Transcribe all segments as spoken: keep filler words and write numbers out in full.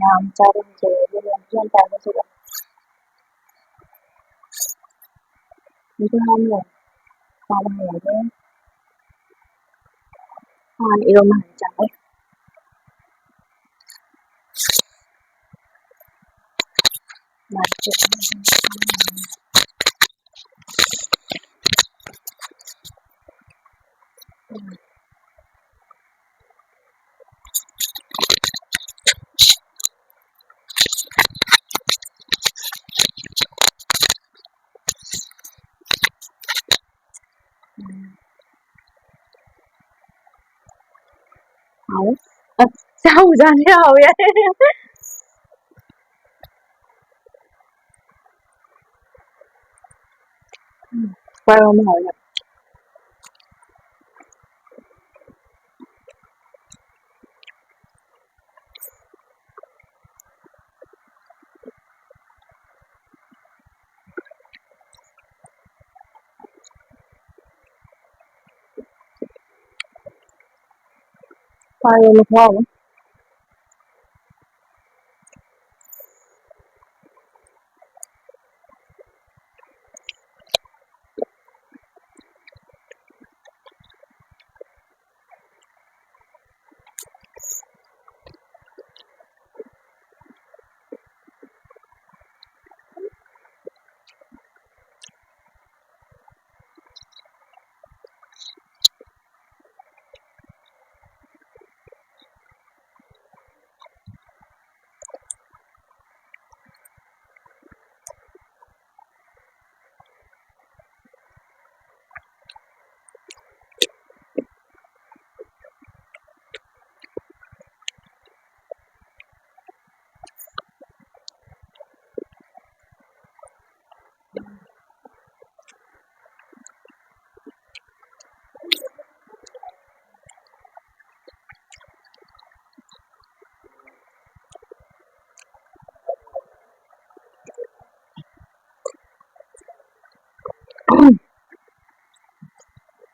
ꯌꯥꯝ ꯆꯥꯕ ꯍꯩꯖꯔꯦ, ꯑꯗꯨꯅ ꯌꯥꯝ ꯆꯥꯕ ꯍꯩꯖꯔꯦ꯫ ꯑꯗꯨ ꯍꯥꯏꯅ ꯆꯥꯕ ꯍꯩꯔꯒꯦ꯫ ꯍꯥꯟꯅ ꯏꯔꯣꯝꯕ ꯍꯥꯟꯅ ꯆꯥꯒꯦ꯫ ꯍꯥꯎ꯫ ꯑꯁ, ꯆꯥꯕꯨ ꯆꯥꯅꯤꯡꯉꯦ, ꯍꯥꯎꯋꯦ꯫ ꯎꯝ, ꯄꯥꯏꯔꯣ ꯑꯃ ꯍꯥꯎꯋꯦ꯫ ꯄꯥꯏꯌꯣ ꯃꯈꯥ ꯑꯃꯨꯛ꯫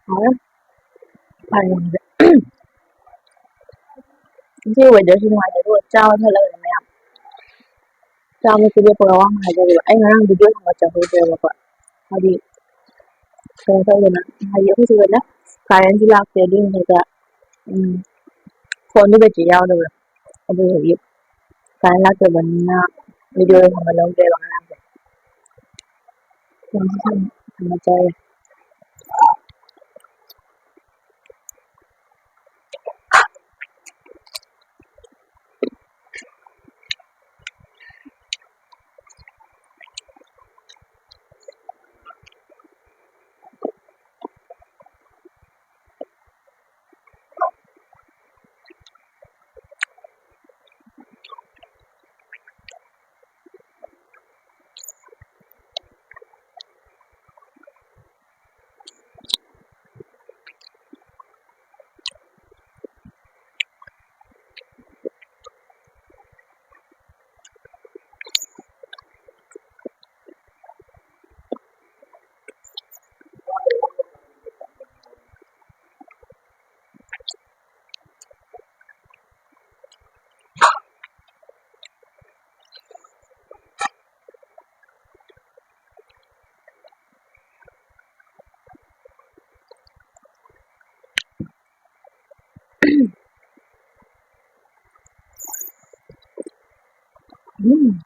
ꯍꯥꯎꯔꯦ꯫ ꯐꯔꯦ꯫ ꯉꯁꯤ weatherꯁꯤ ꯅꯨꯡꯉꯥꯏꯇꯦ, ꯑꯗꯨꯒ ꯆꯥꯕ ꯊꯛꯂꯒꯅꯦ ꯃꯌꯥꯝ ꯆꯥꯝꯃ ꯄꯤꯔꯛꯄꯒ ꯋꯥ ꯑꯃ ꯍꯥꯏꯖꯒꯦꯕ꯫ ꯑꯩ ꯉꯔꯥꯡ ꯚꯤꯗꯤꯑꯣ ꯊꯥꯒꯠꯆꯍꯧꯗ꯭ꯔꯦꯕꯀꯣ꯫ ꯍꯥꯏꯗꯤ, ꯀꯩꯅꯣ ꯇꯧꯗꯅ, ꯍꯥꯏꯗꯤ, ꯑꯩꯈꯣꯏ ꯁꯤꯗꯅ ꯀꯔꯦꯟꯁꯨ ꯂꯥꯛꯇꯦ, ꯑꯗꯨꯒꯤ ꯃꯊꯛꯇ, ꯎꯝ, ꯐꯣꯟꯗꯨ ꯕꯦꯇ꯭ꯔꯤ ꯌꯥꯎꯗꯕ꯫ ꯑꯗꯨꯗꯨꯒꯤ ꯀꯔꯦꯟ ꯂꯥꯛꯇꯕꯅꯤꯅ ꯚꯤꯗꯤꯑꯣ ꯊꯥꯒꯠꯍꯧꯗ꯭ꯔꯦꯕ ꯉꯔꯥꯡꯁꯦ꯫ ꯌꯥꯝ ꯊꯥꯒꯠꯆꯔꯤ꯫ ꯎꯝ꯫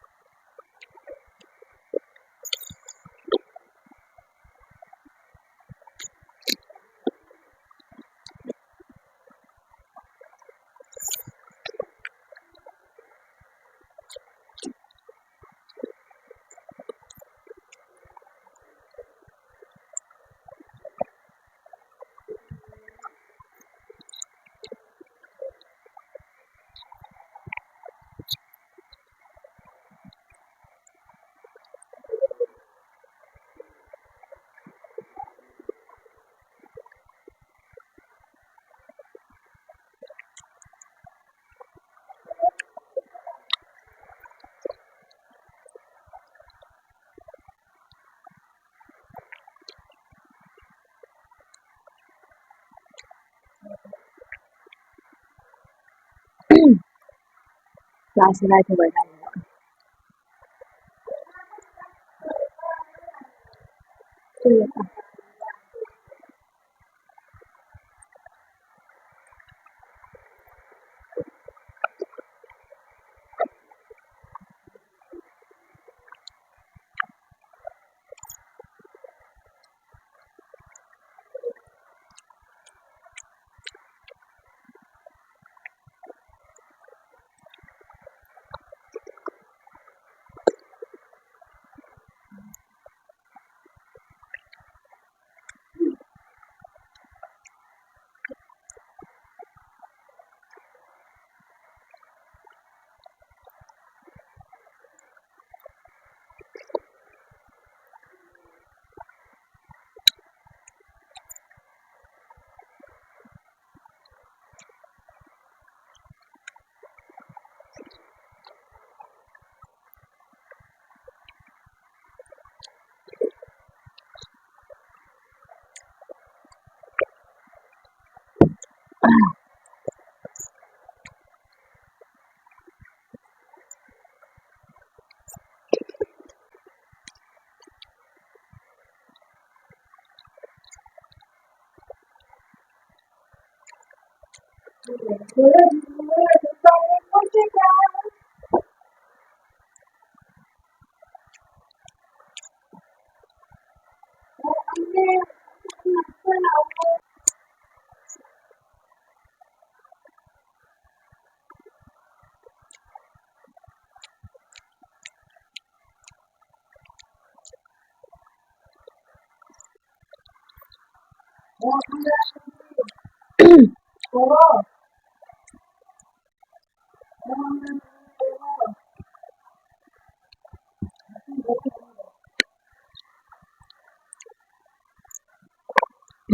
Class ꯂꯥꯏ ꯊꯧꯕ ꯌꯥꯏꯌꯦꯕ꯫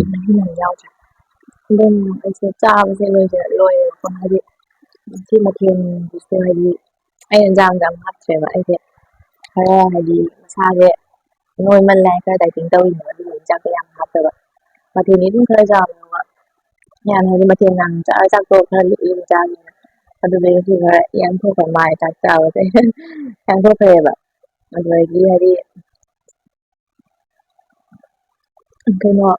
ꯃꯍꯤ ꯌꯥꯝ ꯌꯥꯎꯗ꯭ꯔꯦ꯫ ꯑꯗꯨꯝ ꯑꯩꯁꯦ ꯆꯥꯕꯁꯦ ꯂꯣꯏꯁꯤꯜ-, ꯂꯣꯏꯔꯦꯕꯀꯣ꯫ ꯍꯥꯏꯗꯤ ꯁꯤ ꯃꯊꯦꯜꯁꯦ, ꯍꯥꯏꯗꯤ ꯑꯩꯅ ꯏꯟꯖꯥꯡꯁꯦ ꯌꯥꯝ ꯍꯥꯞꯇ꯭ꯔꯦꯕ꯫ ꯑꯩꯁꯦ ꯈꯔ, ꯍꯥꯏꯗꯤ ꯃꯁꯥꯁꯦ ꯅꯣꯏꯃꯜꯂꯦ ꯍꯥꯏ, ꯈꯔ dieting ꯇꯧꯔꯤꯅꯦꯕ, ꯑꯗꯨꯒꯤ ꯆꯥꯛꯁꯦ ꯌꯥꯝ ꯍꯥꯞꯇꯕ꯫ ꯃꯊꯦꯜꯗꯤ ꯑꯗꯨꯝ ꯈꯔ ꯆꯥꯕꯅꯦꯕ꯫ ꯌꯥꯝ, ꯍꯥꯏꯗꯤ ꯃꯊꯦꯜ ꯌꯥꯝ ꯆꯥ-, ꯆꯥꯛꯇꯣ ꯈꯔ ꯂꯤꯛ ꯂꯤꯛꯅ ꯆꯥꯕꯅꯤꯅ꯫ ꯑꯗꯨꯗꯒꯤ ꯉꯁꯤ ꯈꯔ ꯌꯥꯡꯊꯣꯛꯈ꯭ꯔ ꯃꯥꯜꯂꯦ ꯆꯥꯛ ꯆꯥꯕꯁꯦ꯫ ꯌꯥꯡꯊꯣꯛꯈ꯭ꯔꯦꯕ꯫ ꯑꯗꯨꯗꯒꯤ ꯍꯥꯏꯗꯤ ꯀꯩꯅꯣ,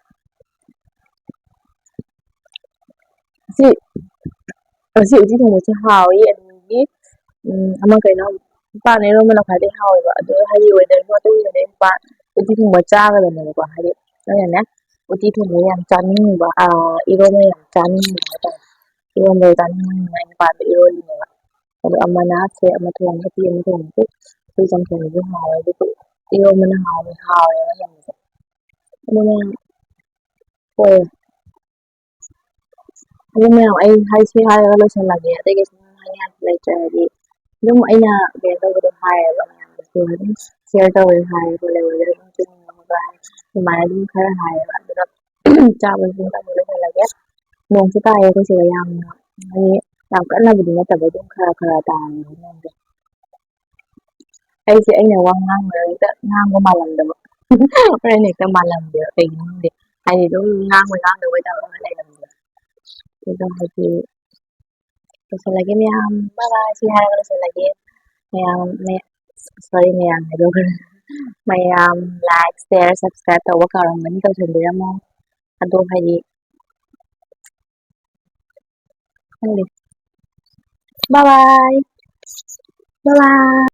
ꯉꯁꯤ ꯉꯁꯤ ꯎꯇꯤ ꯊꯣꯡꯕꯁꯦ ꯍꯥꯎꯏ꯫ ꯑꯗꯒꯤ ꯎꯝ, ꯑꯃ ꯀꯩꯅꯣ, ꯄꯥꯟ ꯏꯔꯣꯟꯕꯅ ꯈ꯭ꯋꯥꯏꯗꯩ ꯍꯥꯎꯋꯦꯕ꯫ ꯑꯗꯣ ꯍꯥꯏꯗꯤ weatherꯒꯤ ꯃꯇꯨꯡ ꯏꯟꯅꯅꯦ ꯄꯥꯟ ꯎꯇꯤ ꯊꯣꯡꯕ ꯆꯥꯒꯗꯕꯅꯦꯕꯀꯣ꯫ ꯍꯥꯏꯗꯤ ꯑꯩꯅꯅꯦ ꯎꯇꯤ ꯊꯣꯡꯕ ꯌꯥꯝ ꯆꯥꯅꯤꯡꯉꯤꯕ, ꯑꯥ, ꯏꯔꯣꯟꯕ ꯌꯥꯝ ꯆꯥꯅꯤꯡꯉꯤꯕ ꯍꯥꯏꯇꯥꯔꯦ꯫ ꯏꯔꯣꯟꯕ ꯆꯥꯅꯤꯡꯃꯟꯗꯅ ꯑꯩꯅ ꯄꯥꯟꯗꯣ ꯏꯔꯣꯜꯂꯤꯅꯦꯕ꯫ ꯑꯗꯣ ꯑꯃꯅ ꯁꯦ ꯑꯃ ꯊꯣꯡꯉꯒ ꯄꯤ ꯑꯃ ꯊꯣꯡꯉꯁꯨ ꯑꯩꯈꯣꯏ ꯆꯝꯊꯣꯡꯁꯨ ꯍꯥꯎꯋꯦ꯫ ꯑꯗꯨꯕꯨ ꯏꯔꯣꯟꯕꯅ ꯍꯥꯎꯋꯦ, ꯍꯥꯎꯋꯦꯕ ꯌꯥꯝꯅ꯫ ꯑꯗꯨꯅ ꯍꯣꯏ꯫ ꯑꯗꯨ ꯃꯌꯥꯝ ꯑꯩ ꯍꯥꯏꯁꯤ ꯍꯥꯏꯔꯒ ꯂꯣꯏꯁꯤꯜꯂꯒꯦ꯫ ꯑꯇꯩ ꯀꯩꯁꯨ ꯍꯥꯏꯅꯤꯡꯉꯥꯏ ꯂꯩꯇ꯭ꯔꯦ꯫ ꯍꯥꯏꯗꯤ ꯑꯗꯨꯝ ꯑꯩꯅ ꯀꯩꯅꯣ ꯇꯧꯕꯗꯣ ꯍꯥꯏꯌꯦꯕ ꯃꯌꯥꯝꯗꯁꯨ ꯑꯗꯨꯝ share ꯇꯧꯋꯦ ꯍꯥꯏꯌꯦꯕ꯫ ꯂꯩꯕꯗ ꯑꯗꯨꯝ ꯆꯨꯝꯃꯦ ꯑꯗꯨꯃꯥꯏꯅ ꯑꯗꯨꯝ ꯈꯔ ꯍꯥꯏꯌꯦꯕ꯫ ꯑꯗꯨꯅ ꯆꯥꯕꯁꯨ ꯑꯗꯨꯝ ꯇꯞꯅ ꯂꯣꯏꯁꯤꯜꯂꯒꯦ꯫ ꯅꯣꯡꯁꯨ ꯇꯥꯏꯌꯦ ꯑꯩꯈꯣꯏ ꯁꯤꯗ ꯌꯥꯝꯅ꯫ ꯍꯥꯏꯗꯤ ꯌꯥꯝ ꯀꯟꯅꯕꯨꯗꯤ ꯅꯠꯇꯕ ꯑꯗꯨꯝ ꯈꯔ ꯈꯔ ꯇꯥꯔꯝꯃꯦꯕ ꯅꯣꯡꯁꯦ꯫ ꯑꯩꯁꯦ ꯑꯩꯅ ꯋꯥ ꯉꯥꯡꯕꯗ ꯍꯦꯛꯇ ꯉꯥꯡꯕ ꯃꯥꯜꯂꯝꯗꯕ꯫ ꯍꯣꯔꯦꯟ ꯍꯦꯛꯇ ꯃꯥꯜꯂꯝꯗꯦꯕ ꯀꯩꯒꯤꯅꯣ ꯈꯪꯗꯦ꯫ ꯍꯥꯏꯗꯤ ꯑꯗꯨꯝ ꯉꯥꯡꯕꯣꯏ ꯉꯥꯡꯗꯕꯣꯏ ꯇꯧꯔꯒ ꯂꯩꯔꯝꯃꯦꯕ꯫ ꯑꯗꯣ ꯍꯥꯏꯗꯤ ꯂꯣꯏꯁꯤꯜꯂꯒꯦ ꯃꯌꯥꯝ꯫ Bye bye꯫ ꯁꯤ ꯍꯥꯏꯔꯒ ꯂꯣꯏꯁꯤꯜꯂꯒꯦ꯫ ꯃꯌꯥꯝ, ꯃꯌꯥꯝ, sorry, ꯃꯌꯥꯝ ꯍꯥꯏꯗꯣꯛꯈ꯭ꯔꯦ꯫ ꯃꯌꯥꯝ like, share, subscribe ꯇꯧꯕ ꯀꯥꯎꯔꯝꯒꯅꯤ, ꯇꯧꯁꯟꯕꯤꯔꯝꯃꯣ꯫ ꯑꯗꯣ ꯍꯥꯏꯗꯤ ꯈꯪꯗꯦ꯫ Bye bye꯫ Bye bye꯫